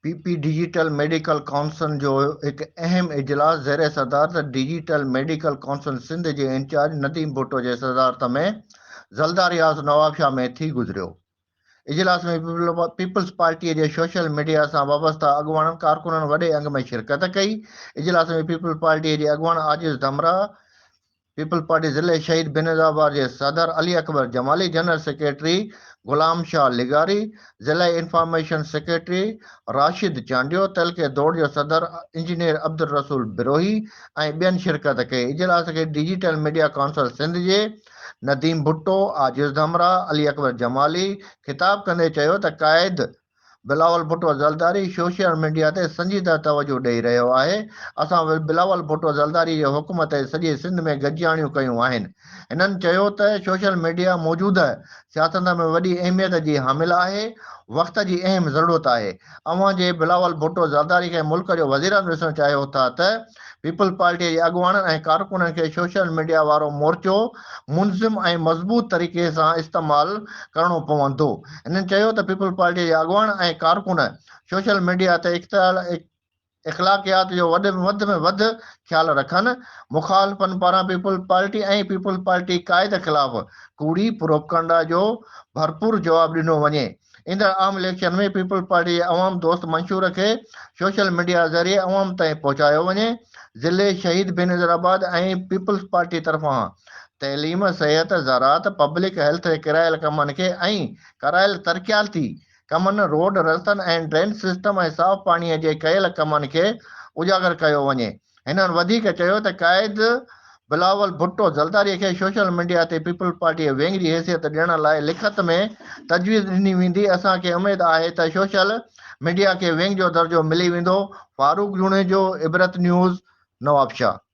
P P digital medical council جو هڪ اهم اجلاس زير صدارت ڊجيٽل ميڊيڪل ڪائونسل سنڌ جي انچارج نديم ڀٽو جي صدارت ۾ زلداري هائوس نوابشاهه ۾ ٿي گذريو. اجلاس ۾ پيپلز پارٽيء جي سوشل ميڊيا سان وابسته اڳواڻن ڪارڪنن وڏي انگ ۾ شرڪت ڪئي. اجلاس ۾ پيپلز پارٽيء جي اڳواڻ عاجز ڌمراهه، پيپلز پارٽي ضلعي شهيد بينظيرآباد جي صدر علي اڪبر جمالي، جنرل سيڪريٽري غلام شاهه لغاري، ضلعي انفارميشن سيڪريٽري راشد چانڊيو، تعلقي دوڙ جو صدر انجنيئر عبدالرسول بروهي ۽ ٻين شرڪت ڪئي. اجلاس کي ڊجيٽل ميڊيا ڪائونسل سنڌ جي نديم ڀٽو، عاجز ڌمراهه، علي اڪبر جمالي خطاب ڪندي چيو ته قائد بلاول ڀٽو زرداري سوشل ميڊيا تي سنجيده توجهه ڏئي رهيو آهي، اسان بلاول ڀٽو زرداري جي حڪم تي سڄي سنڌ ۾ گڏجاڻيون ڪيون آهن. هنن چيو ته سوشل ميڊيا موجوده سياست ۾ وڏي اهميت جي حامل آهي، وقت جي اهم ضرورت آهي، اوهان جي بلاول ڀٽو زرداري کي ملڪ جو وزيراعظم ڏسڻ چاهيو ٿا ته پيپلز پارٽي جي اڳواڻن ۽ ڪارڪنن کي سوشل ميڊيا وارو مورچو منظم ۽ مضبوط طريقي سان استعمال ڪرڻو پوندو. هنن چيو ته پيپلز پارٽي جا اڳواڻ ۽ ڪارڪن سوشل ميڊيا تي اخلاقيات جو وڌ ۾ وڌ خيال رکن، مخالفن پاران پيپلز پارٽي ۽ پيپلز پارٽي قائد خلاف ڪوڙي پروپڪنڊا جو ڀرپور جواب ڏنو وڃي. ايندڙ عام اليڪشن ۾ پيپلز پارٽي جي عوام دوست منشور کي سوشل ميڊيا ذريعي عوام تائين پهچايو وڃي، ضلعي شهيد بينظير آباد ۽ پيپلز پارٽي طرفان تعليم، صحت، زراعت، پبلڪ هيلٿ جي ڪرايل ڪمن کي ۽ ڪرايل ترقياتي ڪمن، روڊ رستن ۽ ڊرين سسٽم ۽ صاف پاڻي جي ڪيل ڪمن کي اجاگر ڪيو وڃي. هنن وڌيڪ چيو ته قائد بلاول ڀٽو زرداري کي سوشل ميڊيا تي پيپلز پارٽي ونگ جي حيثيت ڏيڻ لاء لکت ۾ تجويز ڏني ويندي، اسان کي اميد آهي ته سوشل ميڊيا کي ونگ جو درجو ملي ويندو، فاروق جوڻيجو، عبرت نيوز، نوابشاهه.